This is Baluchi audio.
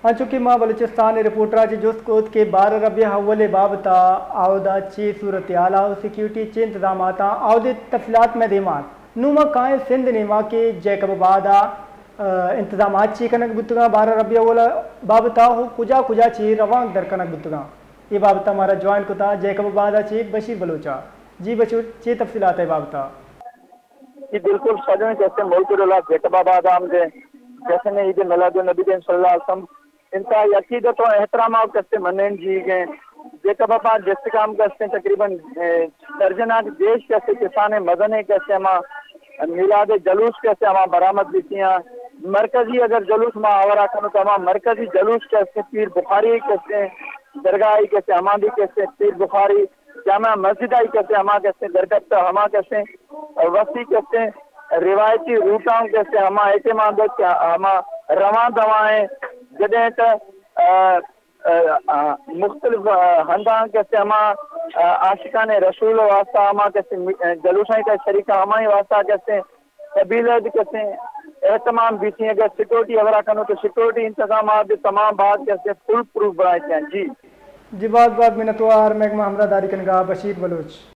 انچو کہ ما بلوچستان ءِ رپورٹر ءَ چہ جست کت کہ بارہ ربیع الاول ءِ بابت ءَ آودا چے صورتحال ءُ سیکورٹی چے انتظامات آں، آودے تفصیلات مئے دیما انت۔ نوں ما کائیں سندھ ءِ نیما کہ جیکب آباد ءَ، آ، انتظامات چے کنگ بوتگاں بارہ ربیع الاول ءِ بابت ءَ ءُ کجا کجا چے روانک در کنگ بوتگاں۔ اے بابت ءَ مارا جوائن کتا جیکب آباد ءَ چہ بشیر بلوچ ءَ۔ جی بشیر، چے تفصیلات ءِ بابت ءَ؟ جی بالکل، سجن کسے ملک ڈولا جیکب آباد آمدے، جشن عید میلاد النبی دیں صلی اللہ علیہ وسلم انتہائی عقیدت و احترام آؤ کسے منین جی گئے۔ جیکب آباد ڈسٹرکٹ آم کسے تقریباً، اے، درجناک دیش کسے کسان مزن کسے ہما میلاد جلوس کسے ہما برآمد بیتی ہیں۔ مرکزی اگر جلوس ما آورا کنو تو ہما مرکزی جلوس کسے پیر بخاری کسے درگاہ کسے ہما بھی کسے پیر بخاری جامع مسجد آئی کسے ہما کسے درگت ہما کسے وسی کسے روایتی روٹاں کسے ہما اعتماد کہ ہما رواں دوائیں جدیں کہ، آ، آ، آ، مختلف، آ، ہنداں کسے ہما، آ، عاشقان رسول واسطہ ہما کسے می-، آ، جلوساں کا شریکہ ہمائی واسطہ کسے قبیلہ کسے اہتمام بیتی ہیں۔ اگر سیکورٹی ہبرا کنو تو سیکورٹی انتظامات بھی تمام بھاگ کسے فول پروف بنائے ہیں۔ جی۔ جی، باز باز منتوار محکمہ ہمراہداری کنگا بشیر بلوچ۔